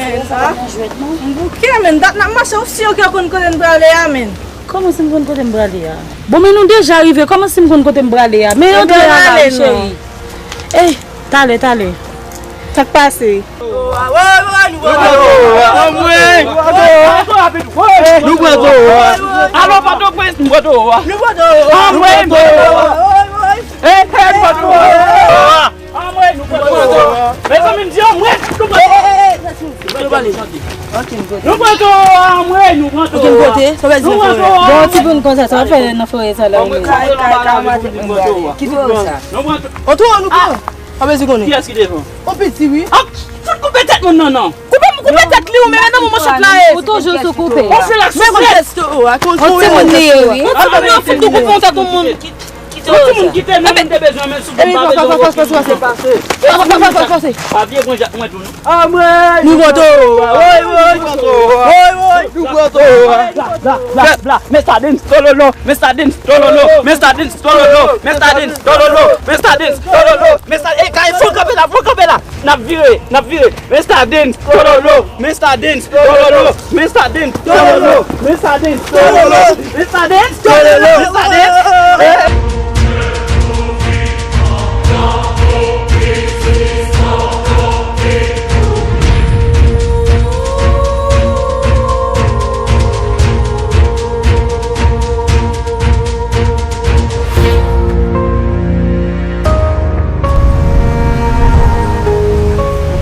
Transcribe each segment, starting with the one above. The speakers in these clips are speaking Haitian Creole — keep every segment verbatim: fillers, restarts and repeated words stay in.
Men sa, m bouke, men dat n ap mache, ou si yo ki konn kote n prale a, men. Kòman si m konn kote m prale a? Bon, men nou deja rive, kòman si m konn kote m prale a? Men antre la, cheri. Ey, talè, talè. Sa k pase? Nou pran towo a. Alò, Pòtoprens, nou pran towo a. Nou pran towo a. Anmwey, nou pran towo a. Anmwey, nou pran towo a. Mezanmi, m di anmwey, nou pran towo a. Nou pran towo a, anmwey, nou pran towo a. Nou pran towo a. Bon, timoun konsa, sa w ap fè nan forè sa la, wi. Ki forè sa? Yon towo nou pran. Pa bezwen konnen. Kiyès ki devan? Yon piti, wi. Ap fout koupe tèt moun nan, non. Koupe, koupe tèt li, ou menm, nan moman chòt la, e. Ou toujou sou koupe. On fè la souflèt. On timoun li ye, wi. On timoun li, on fout koupe yon tèt yon moun. Yon timoun ki te menm te bezwen men sou koupe. Pase, pase, pase. Pa vye granjak mwen tou, non. Nou pran towo a. Woy, woy. Woy, woy. Nou pran towo a. Bla, bla, bla, bla. Mista Dens, tololo. Mista Dens, tololo. Mista Dens, tololo. Mista Dens, tololo. Mista Dens, tololo. Mista, e, kay, fò kanpe la, fò kanpe la. N ap vire, n ap vire. Mista Dens, tololo. Mista Dens, tololo. Mista Dens, tololo. Mista Dens, tololo. Mista Dens, tololo. Mista Dens.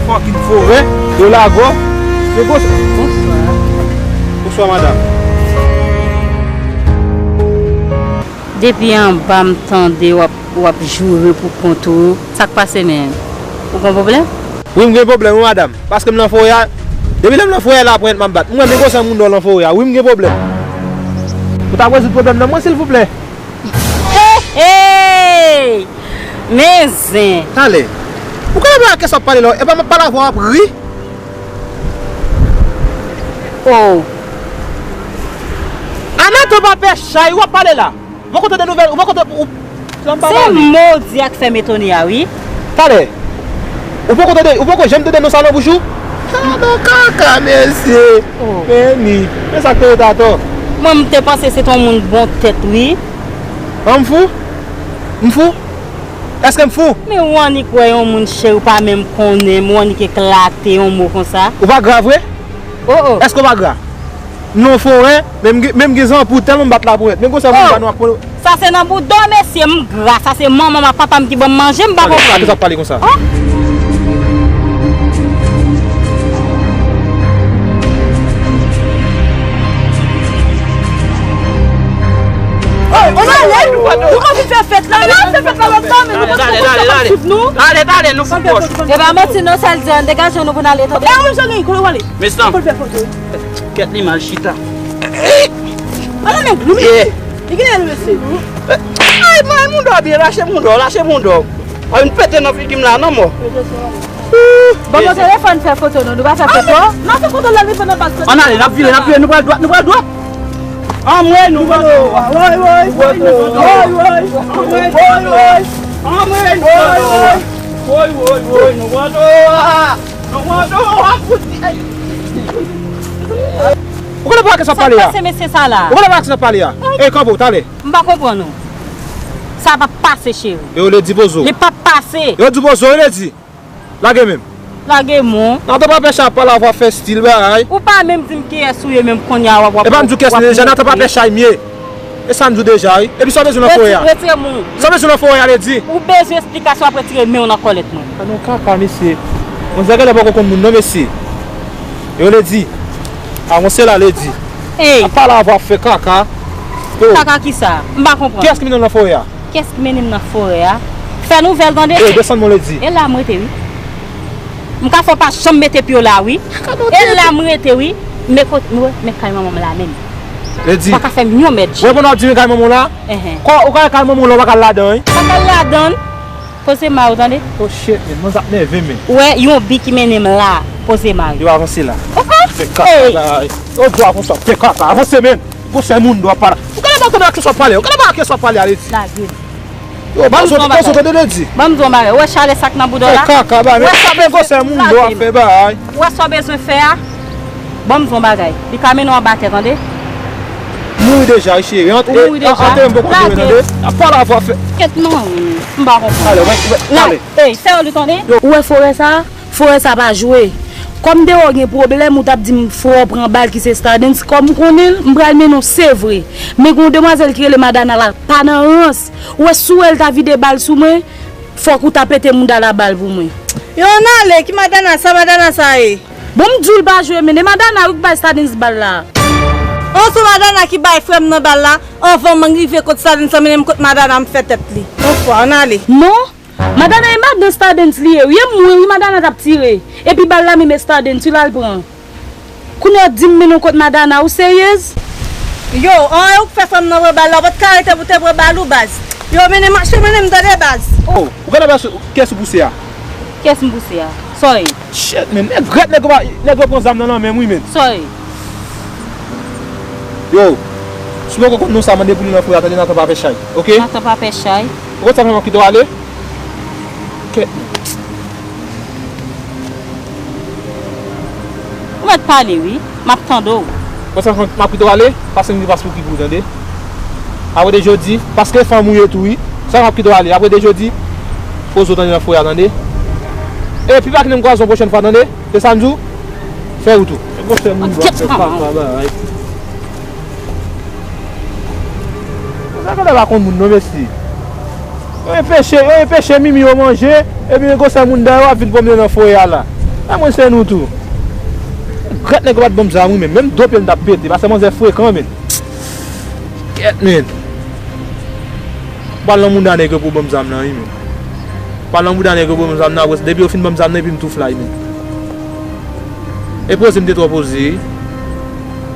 Fucking forè, yo lago. Yo gos. Bonswa. Bonswa, madanm. Depi anba m tande w ap, w ap joure pou kont ou. Sa k pase menm? Ou gen pwoblèm? Wi, m gen pwoblèm, wi, madanm. Paske m nan forè a. Depi lè m nan forè a, la pwent m ap bat. M wè men gwo san moun dòl nan forè a. Wi, m gen pwoblèm. Ou ta rezoud pwoblèm nan mwen, silvouplè? Hey, hey! Men zen. Talè. Ou konnen pa kè sa w ap pale la, e pa m ap pale avè w, w ap ri. Oh. Anatan pa pè chay, w ap pale la. Ou poko tande nouvèl, ou poko tande, ou, sa m pa pale. Se modi ak fè m etone a, wi. Talè. Ou poko tande, ou poko janm tande non sa nan bouch ou? Kaban kaka, mesye. Oh. Men ni, men sa k te ret atò. Mwen, m te panse se t on moun bon tèt, wi. An, m fou? M fou? Èske m fou? Men ou annik wè yon moun cheri ou pa menm konnen, m ou annik eklate yon mo konsa. Ou pa gra vre? Oh, oh. Èske ou pa gra? M nan forè, men m gen, men m gen zanpou tèlman m bat laponyèt. Men konsa moun pa nou ap pran. Sa se nan bouda w, mesye, m gra. Sa se manman m ak papa m ki ban m manje, m pa konprann. Talè, talè, sa ap pale konsa. Oh. Oh, on ale. Nou pa vin fè fèt la, nou pa fè fèt la lòt la, men nou pa fè fèt la, nou pa swiv nou. Talè, talè, nou fout pòch. E pa manti non, sa l di an, degaje nou pou n ale, tande. E, mwen, jan gen, kote w ale? Mesye. Pou l fè foto. Kèt li mal chita. Ala nèg lou, mesye. Li gen lè, mesye. Ay, mwen, moun dò byen, lache moun dò, lache moun dò. Ay, vin pete nan figi m la, non, mò. Bon, bon, telefòn fè foto, non, nou pa fè foto. N ap fè foto lè li fè nan baz. Ann ale, n ap vire, n ap vire, nou pral dwat, nou pral dwat. Anmwey, nou pran towo a. Woy, woy. Nou pran towo a. Woy, woy. Anmwey, nou pran towo a. Anmwey, nou pran towo a. Woy, woy, woy, nou pran towo a. Nou pran towo a, fouti. Ou konnen pa kè sa pale a? Sa k pase mesye sa la? Ou konnen pa kè sa pale a? Ey, kanpe w, talè. M pa konprann ou. Sa p ap pase, cheri. Yo, Lady, poze w. Li p ap pase. Yo, di poze w, Lady. Lage men m. Lage men w. Anatan pa pè chay ap pale avè w, ap fè stil bagay. Ou pa menm di m kiyès ou ye menm kounye a w ap, w ap. E pa m di w kiyès li ye deja, Anatan pa pè chay m ye. E sa m di w deja, wi. Epi sa w bezwen nan forè a? Retire, retire men w. Sa w bezwen nan forè a, Lady? Ou bezwen esplikasyon, w ap retire men w nan kòlèt mwen. A non, kaka, mesye. Manzè genlè poko konn moun non, mesye. Yo, Lady. Avanse la, Lady. Ey. Ap pale avè w, ap fè kaka. Yo. Kaka kisa? M pa konprann. Kiyès ki mennen w nan forè a? Kiyès ki mennen m nan forè a? Fè nouvèl, tande. Ey, desann men w, Lady. E la m rete, wi. M ka fè w pa janm mete pye w la, wi. E la m rete, wi. Men kote, men, men kay manman m la menm. Lady. Ou pa ka fè m yon mèt. Ou konn w ap di men kay manman w la? Enhen. Kò, ou ka kay manman w la, ou pa ka al ladan, wi. Pa ka al ladan. Poze may ou, tande. Oh shit, men, manzè ap nève, men. Ou wè, yon bi ki mennen m la. Poze may ou. Yo, avanse la. Oke. Fè kaka la. Yo, dwa konsa, fè kaka. Avanse, men. Gwo sè moun dwa pa la. Ou konnen pa tande ak kiyès w ap pale. Ou konnen pa ak kiyès w ap pale, Lady. Lage. Yo, pozo, pozo, tande de di. Ban m di w yon bagay. Ou wè chalè sa k nan bouda w la? Fè kaka, ba, men fè gwosè moun do ap fè bay. Ou wè sa w bezwen fè a? Ban m di w yon bagay. Li ka mennen w anba tè, tande? Mouri deja, wi, cheri. Ou mouri deja? Antre m poko mouri, tande? Pale avwa fè. Kèt non, m pa konprann. Ale, wè, wè, ale. Ey, fè w li, tande? Ou wè forè sa a? Forè sa pa jwe. Kòm deyò gen pwoblèm, ou t ap di m frè w pran bal ki se Stardens. Kòm ou konnen l, m pral mennen w, se vre. Men gen yon demwazèl ki rele Madana la, pa nan rans. Ou wè si w wè l ta vide bal sou mwen, fòk ou ta pete mouda l a bal pou mwen. Yo, ann ale, ki Madana sa, Madana sa ye? Bon, m di w l pa jwe, men e Madana wi k bay Stardens bal la. An, se Madana ki bay frè m nan bal la, anvan m rive kot Stardens la, mennen m kot Madana, m fè tèt li. Bonswa, ann ale. Non, Madana e madan Stardens li ye wi, e mwen wi Madana t ap tire. Epi bal la menm e Stardens wi l al pran. Kounye a w di m mennen w kot Madana, ou seryez? Yo, an e ou k fè fanm nan pran bal la, ou pa t ka rete pou te pran bal ou baz. Yo, mennen mache, mennen m tande baz. Oh, ou genlè baz, kiyès ou pouse a? Kiyès m pouse a? Sa w ye? Shit, men, nègrèt, nèg yo pa, nèg yo pran zam nan nan men m wi, men. Sa w ye? Yo, si w poko konn non sa, mande pou li nan fouya, tande, Natan pa fè chay, oke? Natan pa fè chay. Ou konn sa fè m ap kite w ale? Kèt. Ou mèt pale wi, m ap tande w. Bon, sa m ap kite w ale, paske m gen pas pou ki pou, tande. Apre de jodi, paske fanm ou ye tou wi. Sa m ap kite w ale, apre de jodi, poze w tande nan fouya, tande. E pi pa kite m kwaze w pwochèn fwa, tande. Se sa m di w, fè wout ou. Gwo sè moun dwa fè pa pa bagay. Sa genlè pa konn moun non, mesye. Yo enpeche, yo enpeche mimi yo manje, epi men gwosè moun dèyè yo ap vin pwomne nan forè a la. Sa mwen se nou tou. Grèt nèg yo pa t ban m zam wi, men menm do pye m t ap pete, paske manzè frekan, men. Kèt, men. Pral nan mouda nèg yo pou ban m zam nan wi, men. Pral nan mouda nèg yo pou ban m zam nan, apre depi yo fin ban m zam nan, epi m tou flay, men. E poze m te twò poze wi.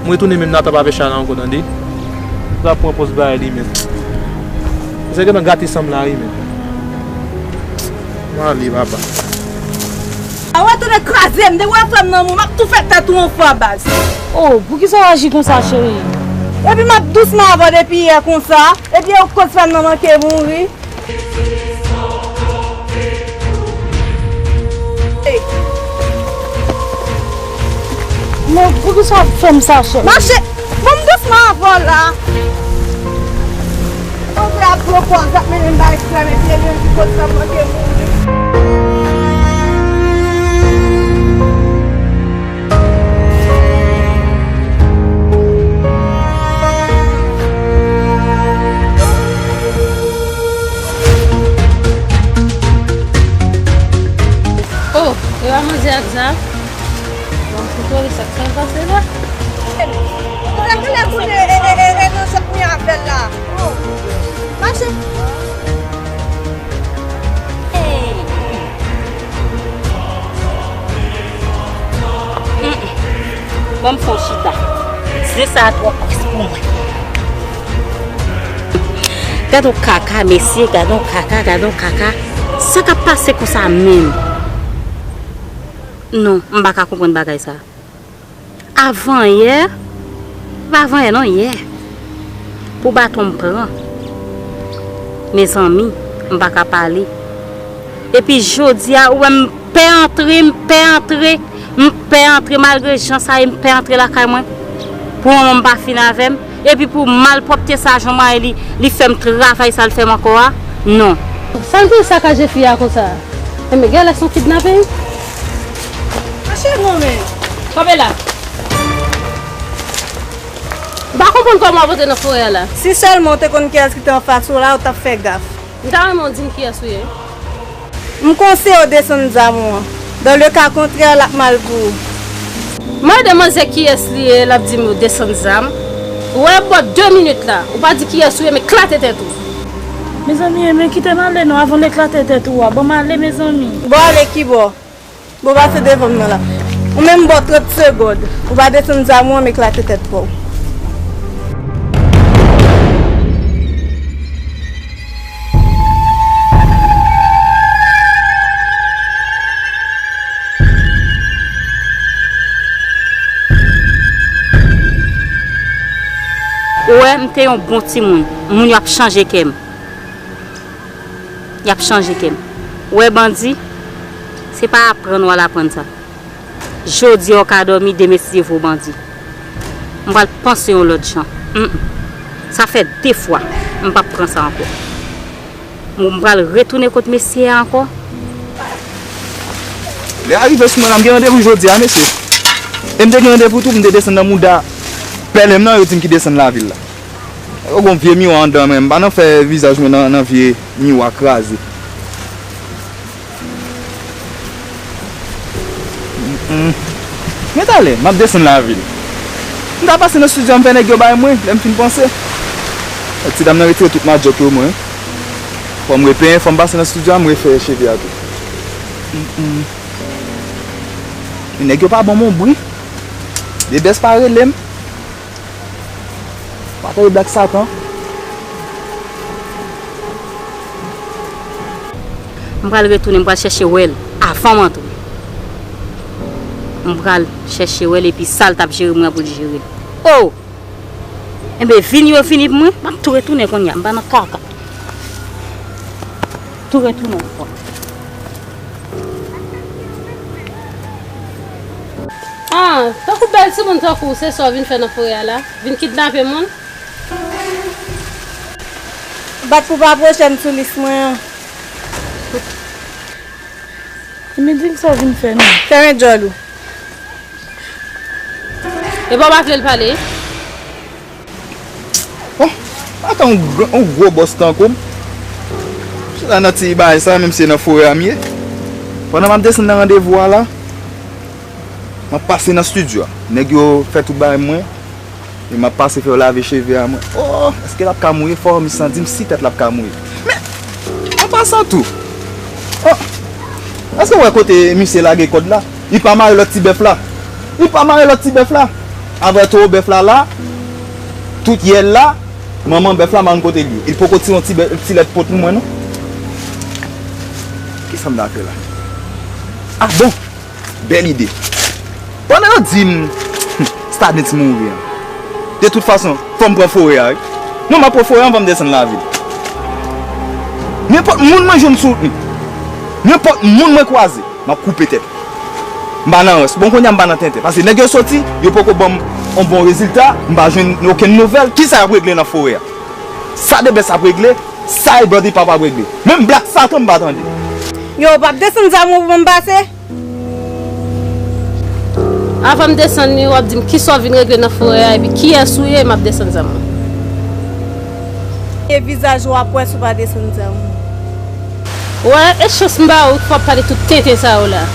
M retounen menm Natan pa fè chay la ankò, tande. Sa pran pòz bagay li menm. Misye gentan gate san m la wi menm. M ale papa. A wè tounen kraze m, depi w wè frè m nan mou, m ap tou fè tèt ou yon fwa baz. Oh, poukisa w aji konsa, cheri? Epi m ap dousman avè w depi yè konsa, epi e ou k koz frè m nan manke mouri. Men poukisa w ap fè m sa, cheri? Mache! Ban m dousman avè w la. Kontre ap pran pòz, ap mennen m bay frè m, epi e menm ki koz frè m manke mouri. Oh, e pa manzè ak zam? Bon, kontwole sa k pral pase la. Mwen genlè konnen e, e, e, e nan zòt mi avè l la. Oh. Mache. Mm. Ban m fè yon chita. Zen sa a twò plis pou mwen. Gad yon kaka, mesye, gad yon kaka, gad yon kaka. Sa k ap pase konsa menm? Non, m pa ka konprann bagay sa. Avanyè, pa avanyè non, yè. Pou baton m pran. Mezanmi, m pa ka pale. Epi jodi a, ou wè m pè antre, m pè antre, m pè antre, malgre jan sa ye, m pè antre lakay mwen. Pou manman m pa fin avè m. Epi pou malpwòpte sa, jan mari li, li fè m travay sa l fè m ankò a. Non. Sa l te sakaje fi a konsa? Enben, genlè se yon kidnapping. Mache non, men. Kanpe la. M pa konprann kòman w ap antre nan forè a la. Si sèlman w te konn kiyès ki te anfas ou la, ou t ap fè gaf. M ta renmen w di m kiyès ou ye. M konseye w desann zam ou an. Dans le cas contraire, l ap mal pou ou. Mande manzè kiyès li ye, l ap di m desann zam. Ou wè, bò de minit la, ou pa di kiyès ou ye, men klate tèt ou. Mezanmi, men kite m ale non, avan l eklate tèt ou a. Ban m ale, mezanmi. Bon, ale ki bò? Bon, pase devan m nan la. Ou menm bò trant segond. Ou pa desann zam ou an, m eklate tèt pa w. Ou wè, m te yon bon timoun. Moun yo ap chanje kè m. Y ap chanje kè m. Ou wè bandi, se pa aprann w al aprann sa. Jodi a w ka dòmi, demen si Dye vle w bandi. M pral panse yon lòt jan. Mm, mm. Sa fè de fwa, m p ap pran sa ankò. M pral retounen kot mesye a ankò. Lè a rive sou mwen la, m gen randevou jodi a, mesye. E m te gen randevou tou pou m te desann nan mouda pèlen m nan, yo di m ki desann lavil la. Yo gon vye miwa anndan, men m pa nan fè vizaj mwen nan, nan vye miwa kraze. Mm, mm. Men talè, m ap desann lavil. M ta pase nan estidyo a, m fè nèg yo bay mwen, lè m fin panse. Ti dam nan retire tout madjòk yo mwen. Fò m repenyen, fò m pase nan estidyo a, m refè cheve a tou. Mm, mm. Men nèg yo pa ban m yon bri. Debès pa rele m. Pa tande Black Satan. M pral retounen, m pral chèche wè l avan m antre. M pral chèche wè l epi sa l t ap jere mwen pou l jere l. Oh! Enben, vin yo vini pou mwen, m ap tou retounen kounye a, m pa nan kaka. Tou retounen ankò. Ah, tankou bèl timoun tankou w, se sa w vin fè nan forè a la? Vin kidnape moun? Bat pou pa pwoche m sou lis mwen an. Emily, sa w vin fè non? Fèmen djòl ou. Epa w pa vle l pale? Oh, pa ka yon gr-, yon gwo bòs tankou m. Chita nan ti bagay sa, menm si se nan forè a m ye. Pandan m ap desann nan randevou a la, m ap pase nan estidyo a. Nèg yo fè tout bagay mwen. E m ap pase fè yo lave cheve a mwen. Oh, èske l ap ka mouye? Fò misye di m si tèt l ap ka mouye. Men, an pasan tou. Oh, èske w wè kote misye lage kòd la? Li pa mare lòt ti bèf la. Li pa mare lòt ti bèf la. Avè towo bèf la la, tout yèl la, manman bèf la, m pa konn kote l ye. Li poko tire yon ti bè-, ti lèt pot pou mwen, non. Kisa m ta fè la? Ah bon! Bèl ide. Pandan yo di m, hmm, Stadens mouri an. De tout fason, fò m pran forè a, wi. Mwen, m ap pran forè a anvan m desann lavil. Nenpòt moun mwen jwenn sou wout mwen, nenpòt moun mwen kwaze, m ap koupe tèt. M pa nan rans. Bon, kounye a m pa nan tenten. Paske nèg yo soti, yo poko ban m yon bon rezilta, m pa jwenn okenn nouvèl. Kisa y ap regle nan forè a? Sa Debès ap regle, sa Edward Hip Hop ap regle. Menm Black Satan m pa tande. Yo, w p ap desann zam ou pou m pase? Avan m desann li, w ap di m kisa w vin regle nan forè a, epi kiyès ou ye, m ap desann zam mwen. E vizaj ou w ap wè si w pa desann zam ou. Wè, e chans m ba ou, fò w ap pale tout tenten sa yo la.